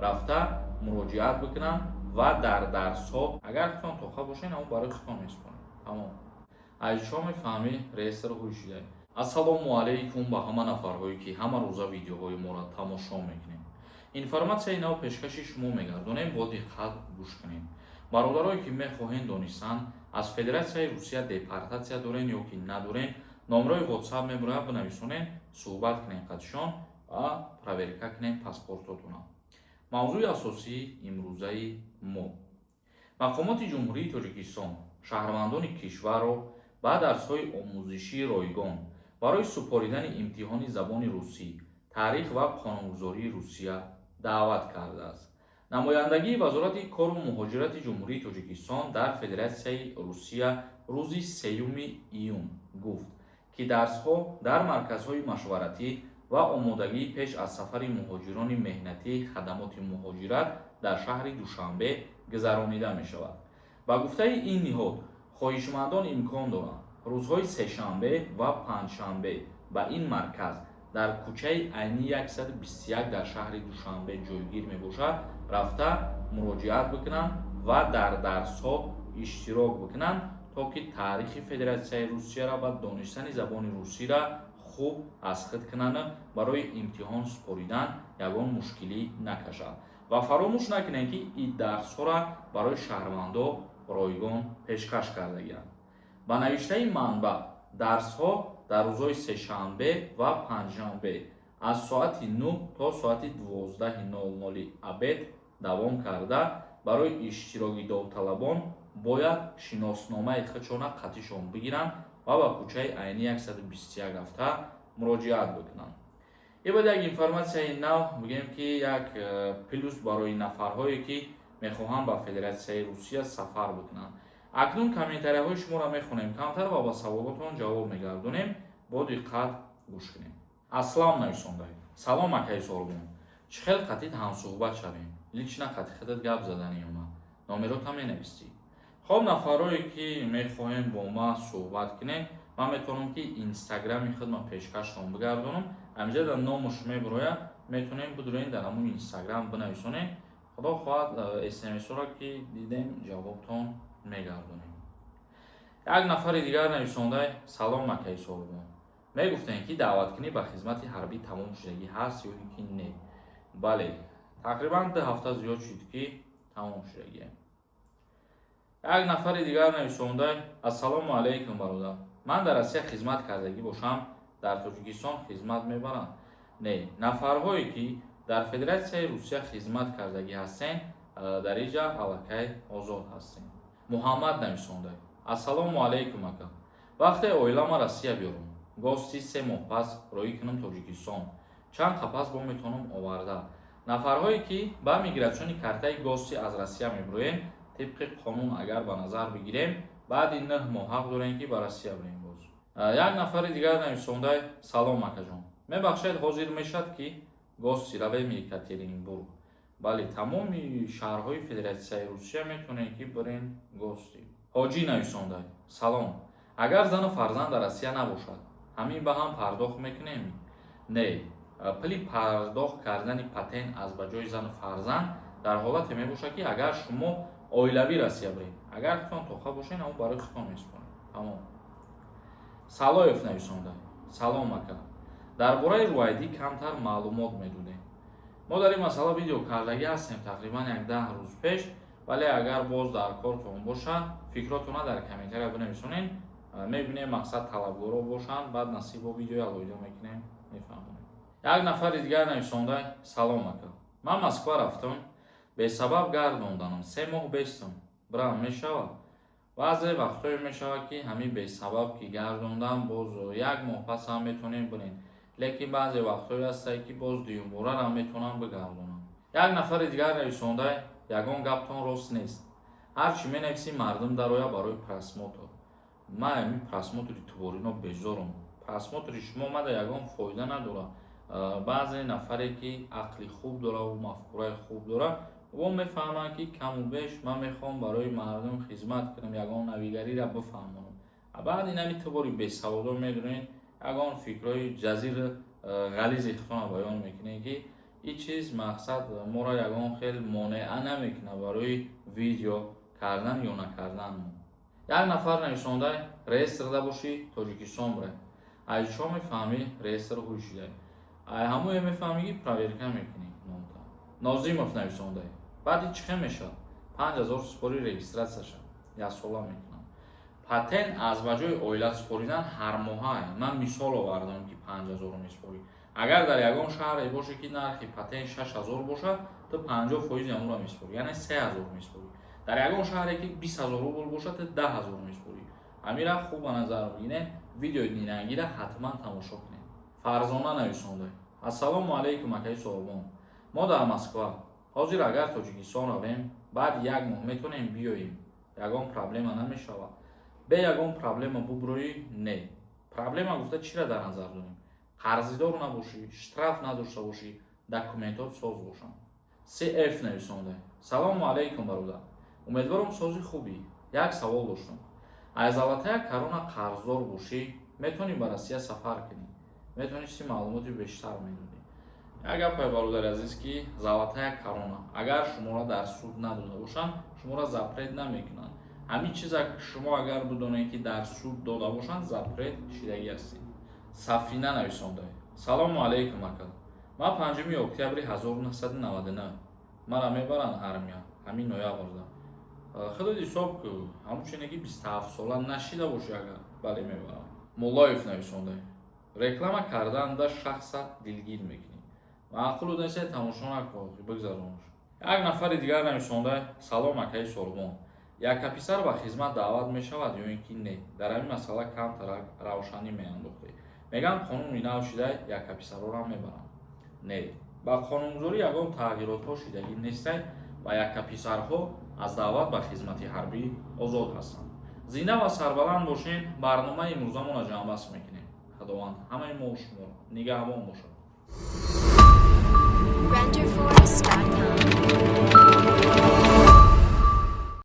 Рафта муроҷиат бикунанд ва дар дарсҳо, агар худтон тоқа бошед, ҳамон барои худтон месупоред, тамом. Аз чо мефаҳмӣ, реестр ҳуй шуда. Ассалому алайкум ба ҳама нафарҳое, ки ҳама рӯза видеоҳои моро тамошо мекунед. Информатсияи нав пешкаши шумо мегардонем, бо диққат гӯш кунед. Бародарое, ки мехоҳед донистан, аз Федератсияи Русия депортатсия дорен ё ки надорен, номерои WhatsApp мебурад, бинависонед, суҳбат кунед қатишон ва проверка кунед паспортотона. Мавзӯи асосии имрӯзаи мо: мақомоти Ҷумҳурии Тоҷикистон шаҳрвандони кишварро ба дарсҳои омӯзишии ройгон барои супоридани имтиҳони забони русӣ, таърих ва қонунгузории Русия даъват кардааст. Намояндагии Вазорати кору муҳоҷирати Ҷумҳурии Тоҷикистон дар Федератсияи Русия рӯзи 3 июн гуфт, ки дарсҳо дар марказҳои машваратӣ ва омодагии пеш аз сафари муҳоҷирони меҳнатии хадамоти муҳоҷират дар шаҳри Душанбе гузаронида мешавад. Ба гуфтаи ин ниҳод, хоҳишмандон имкон доранд рӯзҳои сешанбе ва панҷшанбе ба ин марказ, дар кӯчаи Айни 121 дар шаҳри Душанбе ҷойгир мебошад, рафта муроҷиат бикунанд ва дар дарсҳо иштирок бикунанд, то ки таърихи Федератсияи Русияра ва донистани забони русиро хуб аз худ кунанд, барои имтиҳон супоридан ягон мушкилӣ накашад. Ва фаромӯш накунед, ки ин дарсҳоро барои шаҳрвандо ройгон пешкаш кардагианд. Ба навиштаи манбаъ, дарсҳо дар рӯзҳои сешанбе ва панҷшанбе аз соати 9 то соати 12:00 обед давом карда, барои иштироки довталабон бояд шиносномаи худшона қатишон бигиранд ва ба кӯчаи Айни 121 рафта муроҷиат бикунанд. Ин буд як информатсияи нав, бигӯем, ки як плюс барои нафарҳое, ки мехоҳанд ба Федератсияи Русия сафар бикунанд. Акнун комментарияҳои шуморо мехонем камтар ва ба саволотон ҷавоб мегардонем, бо диққат гӯш кунем. Аслам нависондай: «Салом, акаи Сорбон, чӣ хел қатит ҳамсӯҳбат шавем? Лично қати худат гап задани омад, номерота менавистӣ?» Хоб, нафарое, ки мехоҳем бо ма суҳбат кунем, ман метавонам, ки инстаграми худма пешкаштон бигардонам. Ҳаминҷа дар номуш мебирояд, метавонем бидурем, дар ҳамун инстаграм бинависонем. Худо хоҳад, смсҳоро ки дидем, ҷавобтон мегардонем. Як нафари дигар нависондай: «Салом, акаи Сорбон, мегуфтем, ки даъваткунӣ ба хизмати ҳарбӣ тамом шудагӣ ҳаст ё ки не?» Бале, тақрибан 2 ҳафта зиёд шуд, ки тамом шудагие. Як нафари дигар нависондай: «Ассалому алайкум, бародар, ман дар Россия хизмат кардагӣ бошам, дар Тоҷикистон хизмат мебаранд?» Не, нафарҳое, ки дар Федератсияи Русия хизмат кардагӣ ҳастен, дар инҷа аллакай озод ҳастем. Муҳаммад нависондай: «Ассалому алайкум, ака, вақте оилама Россия биёрам, гости 3 моҳ пас роҳӣ кунам Тоҷикистон, чанд қапас бо метавонам оварда?» Нафарҳое, ки ба миграционный картаи гости аз Россия мебироем, тибқи қонун агар ба назар бигирем, баъди 9 моҳ ҳақ дорем, ки ба Россия бирем боз. Як нафари дигар нависондай: «Салом, акаҷон, мебахшед, ҳозир мешавад, ки гости равем Екатеринбург?» Бале, тамоми шаҳрҳои Федератсияи Русия метавонед, ки бирен гости. Ҳоҷӣ нависондай: «Салом, агар зану фарзанд дар Россия набошад, ҳамин ба ҳам пардохт мекунем?» Не, пули пардохт кардани патент аз ба ҷои зану фарзанд дар ҳолате мебошад, ки агар шумо оилавӣ Россия биред. Агар худтон тоқа бошед, ҳамон барои худтон месупоред, тамом. Салоев нависондай: «Салом, ака, дар бораи RU ID камтар маълумот медодем?» Мо дар ин масъала видео кардагӣ ҳастем тақрибан як 10 рӯз пеш, вале агар боз дар кортон бошад, фикротона дар комментария бинависонед, мебинем. Мақсад, талабгоро бошанд, баъд насибо видеои алоҳида мекунем, мефаҳмонем. Як нафари дигар нависонда: «Салом, ака, ман Москва рафтам, бесабаб гардонданам, 3 моҳ бестам, бирам мешавад?» Баъзе вақтҳое мешавад, ки ҳамин бесабаб ки гардондан, боз як моҳ пас ҳам метавонем бирем, лекин баъзе вақтҳое ҳастае, ки боз дуюмборарам метавонам бигардонам. Як нафари дигар нависонда: «Ягон гаптон рост нест, ҳар чӣ менависӣ, мардум дароя барои просмотр». Ман ҳамин просмотри туборино безорум. Просмотри шумо мада ягон фоида надорад. Баъзе нафаре, ки ақли хуб дораву мафкураи хуб дорад, во мефаҳманд, ки каму беш ман мехоҳам барои мардум хизмат кунам, ягон навигариро бифаҳмонам. Баъд ин ҳами тубори бесаводо медонед, ягон фикрҳои ҷазир ғализи худтонро баён мекунед, ки Ин чиз, мақсад, моро ягон хел монеа намекунад барои видео кардан ё накарданмо. Як нафар нависонда: «Реестрда бошӣ, Тоҷикистон бирай». Аз чо мефаҳмӣ, реестр ҳуй шудай? Ай ҳамое мефаҳмӣ, ки проверка мекунӣ номта. Нозимов нависонда: «Баъди чӣ хел мешавад? 5000 супори, регистрация ша яксола мекунам». Патент аз ба ҷои оила супоридан ҳармоҳа. Ман мисол овардам, ки 5000-ро месупорӣ. Агар дар ягон шаҳре боше, ки нархи патент 6000 бошад, ту 50 фоизи ҳамонро месупорӣ, яъне 3000 месупорӣ. Дар ягон шаҳре ки 20 000 рубл бошад, ту 10 000 месупорӣ. Ҳамира хуб ба назар бигирем. Видеои динангира ҳатман тамошо кунед. Фарзона нависонда: «Ассалому алайкум, акаи Соҳибон. Мо дар Москва ҳозир. Агар Тоҷикистон равем, баъд як моҳ метавонем биёем? Ягон проблема намешавад?» Бе ягон проблема бубурӯӣ, не. Проблема гуфта чиро дар назар дорем? Қарздор набошӣ, штраф надошта бошӣ, документот соз бошанд. Cf нависонда: «Салому алайкум, бародар, умедворам, сози хубӣ. Як савол доштам: аз Золотая Корона қарздор бошӣ, метавонӣ ба Россия сафар кунӣ? Метавонисти маълумоти бештар медодӣ». Як гапе, бародари азиз, ки Золотая Корона агар шуморо дар суд надода бошанд, шуморо запрет намекунанд. Ҳамин чиза шумо агар бидонед, ки дар суд дода бошанд, запрет шидагӣ ҳастед. Сафина нависонда: «Салому алайкум, ака. Ман 5 октябри 1999 мара мебаранд армия, ҳамин ноябрда». Худот ҳисоб ку, ҳамун чине ки 27 сола нашида бошӣ, агар бале, мебарам. Муллоев нависонда: «Реклама карданда шахса дилгир мекунӣ. Маъқулу нест, тамошо накун, бигзаронаш». Як нафари дигар нависонда: «Салом, акаи Сорбон. Яка писар ба хизмат даъват мешавад ё ин ки не? Дар ҳамин масъала камтарак равшанӣ меандохтед. Мегӯянд, қонуни нав шида, яка писарорам мебаранд». Не, ба қонунгузорӣ ягон тағйиротҳо шидагӣ нестай ва яка писарҳо аз даъват ба хизмати ҳарбӣ озод ҳастанд. Зинда ва сарбаланд бошен. Барномаи имрӯзамонро ҷамъбаст мекунем. Худованд ҳамаи мо шуморо нигаҳбон бошад.